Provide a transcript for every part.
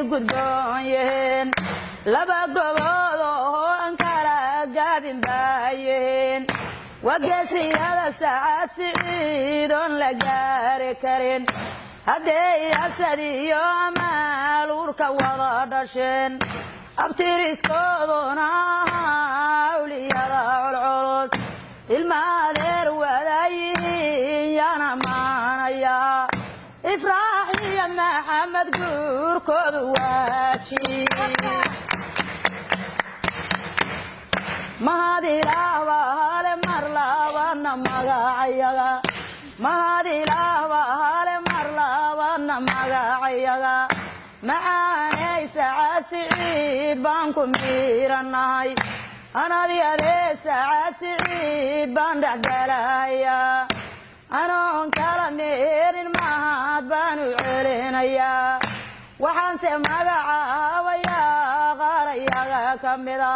Gudboon yihiin laba gobood oo aan kala gaabin baa yihiin. Waa geesiyada Sacad Siciid oon la gaari karin, hadday asad iyo amaal uurka wada dhasheen, abtiriskooduna awliyada culculus, ilma adeer wadayihiin yaan ammaanaya. Ifraax iyo Maxamed guurkoodu waajib. Mahad Ilaah bahale, mar labaadna magacayaga. Mahad Ilaah bahale, mar labaadna magacayaga. Macaanay Sacad Siciid baan ku miiranahay, anadi adee Sacad Siciid baan dhexgalayaa, anoon kala meerin mahad baan u celinayaa. Waxaanse magacaabayaa qaarayaga ka mida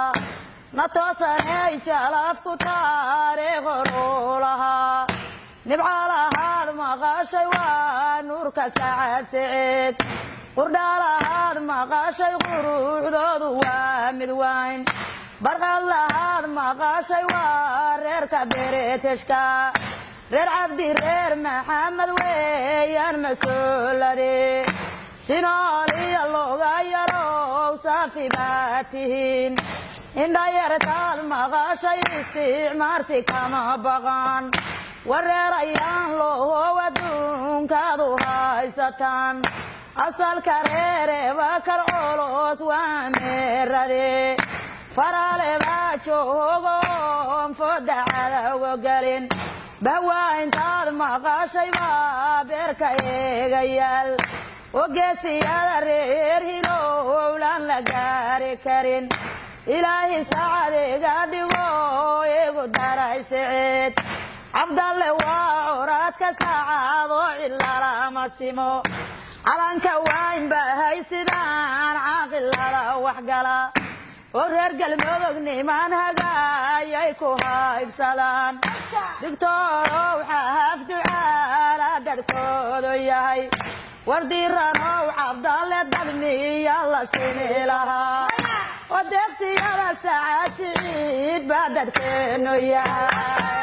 na toosanay jalafku taariikh horuu lahaa. Nibcalahaad maqashay waa nuurka Sacad Siciid, qurdhaalahaad maqashay quruxdoodu waa mid wayn, barqad lahaad maqashay waa reerka Bereteshka, reer Cabdi, reer Maxamed weeyaan mas-uulade. Sinooliya looga yarow saafi baa tihiin, indhayartaad maqashay isticmaarsi kama baqan, wareerayaan loohow adduunkaadu haysataan. Asalka reere Bakar colos waa meerade, farale baa joogoon fooda cadowga gelin, bahwaa intaad maqashay baa beerka eegayaal oo geesiyada reer Hilowlaan la gaari karin. Ilaahi sacad iga dhigo, igu daray Siciid Cabdalle, waa curaadka saacadoo cilalama simo. Calanka wayn bahay sidaan caaqilada waxgala oo reer Galmudug niman hagaayay ku haybsadaan. Digtoorow xaaf ducaala dadkoodu yahay, wardiiranow Cabdalle dad miya la simi lahaa oo deeqsiyada Sacad Siciid baa dadkeenu yahay.